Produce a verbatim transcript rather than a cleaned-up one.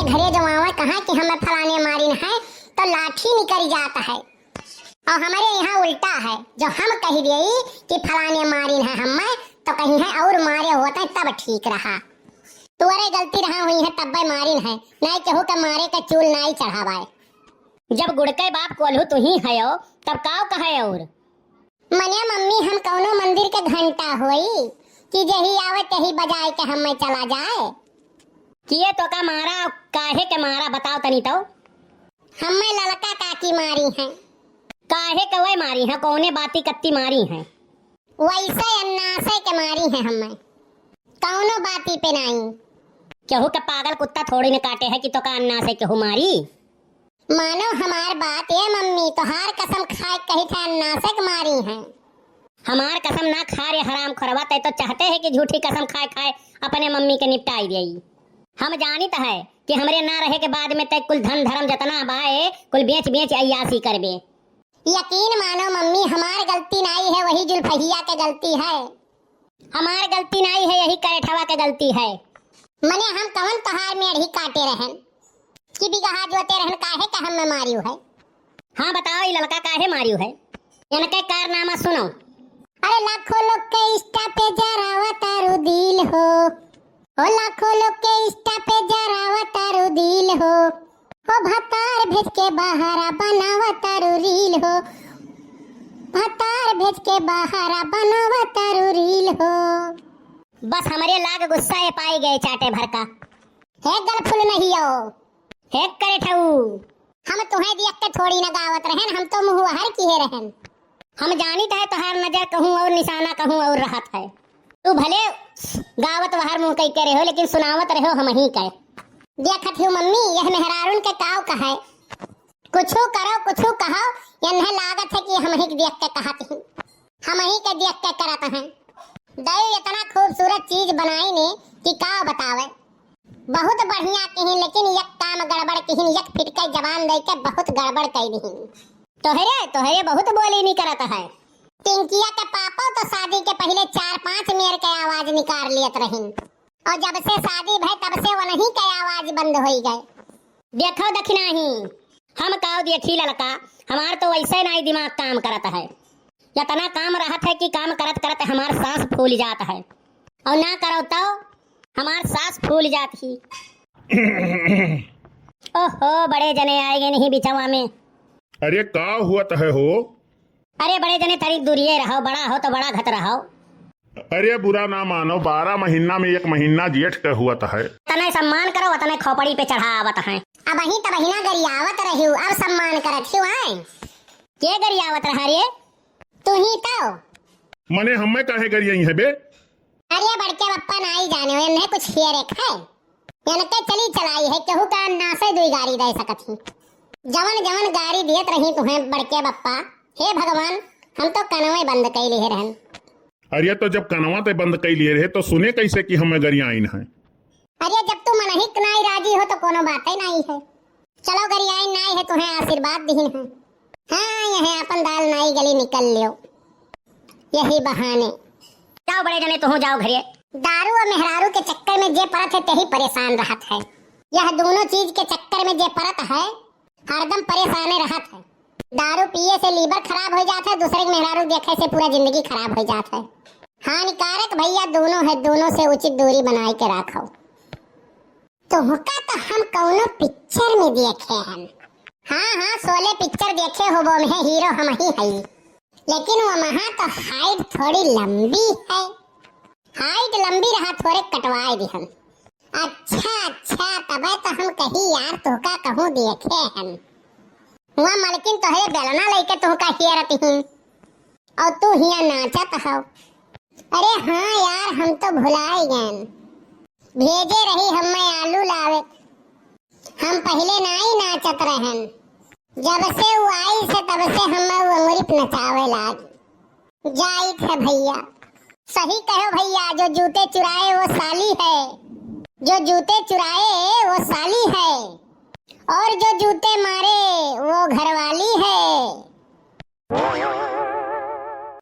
घरे जब आवे कहा कि हमें फलाने मारिन है, तो लाठी निकल जात है। और हमरे यहाँ उल्टा है, जो हम कहि देई कि फलाने मारिन है हमें, तो कहिहैं और मारे होत है तब ठीक रहा। तुअरे गलती रहा हुई है तब्बे मारिन है, नाहीं केहू के मारे के चूल नाहीं चढ़ावाए। जब गुड़के बाप कोल्हू तुही हयो, तब काव कहे और? मने मम्मी, हम कौनो मंदिर के घंटा होई कि जेही आवे तेही बजाए के हमें चला जाए? किए तोका मारा, काहे के मारा, बताओ तनी तो। हमें ललका काकी मारी हैं। काहे के वै मारी हैं, कौने बाती कत्ती मारी हैं? वैसे अन्नासे के मारी हैं हमें, कौनो बाती पे नाई। केहू के पागल कुत्ता थोड़ी न काटे है कि तोका अन्नासे केहू मारी। मानो हमार बात, ए मम्मी, तोहार कसम खाए कही थे अन्नासे के मारी हैं। हमार कसम ना खा रे हराम खोरवा, तै तो चाहते है कि झूठी कसम खाए खाए अपने मम्मी के निपटाई देई। हम जानित है कि हमरे ना रहे के बाद में तै कुल धन धर्म जतना बाए, कुल बेच बेच अय्यासी करबे। यकीन मानो मम्मी, हमार गलती नाई है, वही जुल्फहिया के गलती है। हमार गलती नाई है, यही करेठवा के गलती है। मने हम कवन तोहार मेढ़ी काटे रहन कि बिगहा जोते रहन, काहे के हमें मारियो है? हाँ बताओ, ई ललका काहे मारियो है? इनके कारनामा सुनो। अरे लाखों लोग के Insta पे जरावा तारू दिल हो, ओ लाखों लोग के Insta पे जरावा तारू दिल हो, ओ भतार भेज के बहारा बनावा तारू reel हो, भतार भेज के बहारा बनावा तारू reel हो। बस हमरे लाग गुस्सा ए पाई गए चाटे भर का। हे गलफुल नहीं हो, हे करेठऊ, हम तुहें देख के थोड़ी न गावत रहन, हम तो मुँह वहर किहे रहन। हम जानित है तोहार नजर कहूँ और निशाना कहूँ और रहत है। तू भले गावत वहर मुँह कई के रहो, लेकिन सुनावत रहो हमही के। देखत हियो मम्मी, यह मेहरारून के काव कहे, कुछू करो, कुछू कहो, यन्हे लागत है कि हमही के देख के कहत ही, हमही के देख के करत हैं। दई इतना खूबसूरत चीज बनाई ने कि का बतावे। बहुत बढ़िया किहिन, लेकिन एक काम गड़बड़ किहिन, एक फिटके जबान दे के बहुत गड़बड़ कई दिहिन। तोहरे, तोहरे बहुत बोली निकरत है। टिंकिया के पापो तो शादी के पहिले चार पाँच मेर के आवाज निकार लियत रहिन, और जब से शादी भय तब से वनही के आवाज बंद होई गए। देखो दखिनाही, हम काव देखी ललका, हमार तो वैसे नाई दिमाग काम करत है। इतना काम रहत है कि काम करत करत हमार सांस फूल जात है, और ना करो तो हमार सांस फूल जात ही। ओहो, बड़े जने आए गए नहीं बिचवा में। अरे का हुआ तहे हो? अरे बड़े जने तनिक दूरिये रहो, बड़ा हो तो बड़ा घत रहो। अरे बुरा ना मानो, बारह महीना में एक महीना जेठ के हुआ तहे। तने सम्मान करो, तने खोपड़ी पे चढ़ावत हैं। अबहीं तबहिना गरियावत रहियो, अब सम्मान करत हियो आए। के गरियावत रहा रे? तू ही तो। मने हमें काहे गरियाई है बे? अरे बड़के बप्पा नाई जाने, इन्हें कुछ हियरे खाए। इनके चली चलाई है, केहू का ना से दुई गारी दे सकत ही। जवन जवन गारी दियत रही तुहें बड़के बप्पा, हे भगवान, हम तो कनवे बंद कई लिए रहन। अरे तो जब कनवा ते बंद कई लिए रहे तो सुने कैसे कि हमें गरियाइन है? अरे जब तू मनहिक नाई राजी हो तो कोनो बात ही नाई है। चलो गरियाइन नाई है, तुहें आशीर्वाद दिहिन है। हाँ, यह अपन दाल नाई गली निकल लियो यही बहाने। जाओ बड़े जने तुहूँ जाओ घरे। दारू और मेहरारू के चक्कर में जे परत है तेही परेशान रहत है। यह दोनों चीज के चक्कर में जे परत है हरदम परेशाने रहत है। दारू पिए से लीवर खराब हो जात है, दूसरे के मेहरारू देखे से पूरा जिंदगी खराब हो जात है। हानिकारक भैया दोनों है, दोनों से उचित दूरी बनाए के रखो। तोहका तो हम कौनो पिक्चर में देखे हन। हाँ, हाँ, शोले पिक्चर देखे होबो, में हीरो हम ही हई। लेकिन वो महा तो हाइट थोड़ी लंबी है। हाइट लंबी रहा, थोड़े कटवाए दिहन। अच्छा, अच्छा, तबे तो हम कही यार तोहका कहूँ देखे हन। वहाँ मलकिन तोहरे बेलना लेके तोहका हियरत ही। और तू हिया नाचत हव। अरे हाँ यार, हम तो भुलाए गए। भेजे रही हमें आलू लावे। हम पहिले नाई नाचत रहन। जब से वो आई से तब से हमें वो अंगुरी पे नचावे लाग। जाइत है भैया। सही कहो भैया, जो जूते चुराए वो साली है। जो जूते चुराए वो साली है। और जो जूते मारे वो घरवाली है।